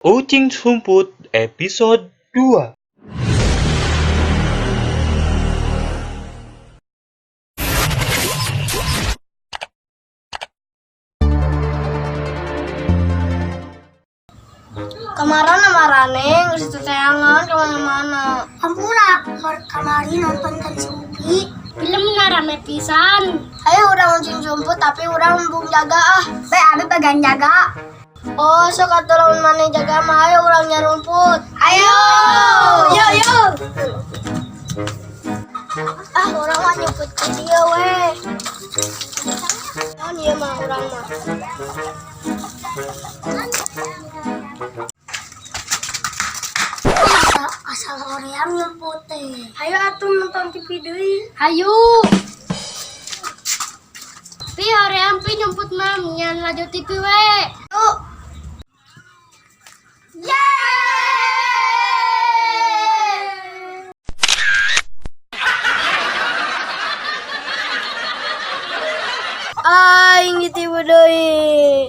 Ucing Sumput episode 2. Kemarin marane geus teteangan kemana-mana. Hampura, kamari nonton kan si Upi. Film rame pisan. Ayo urang ucing sumput, tapi urang embung jaga ah. Be, abi bagian jaga. Oh, sok atuh lamun maneh jaga mah, ayo urang nyarumput. Ayo. Yo yo. Ah, urang mah nyumput ke dia we. Naon ieu mah urang mah. Asal, asal hoream nyumput teh. Ayo atuh nonton TV deui. Ayo. Pi hoream pi nyumput mah nyan laju TV we. Yuk. Yeay! Aing ditipu deui.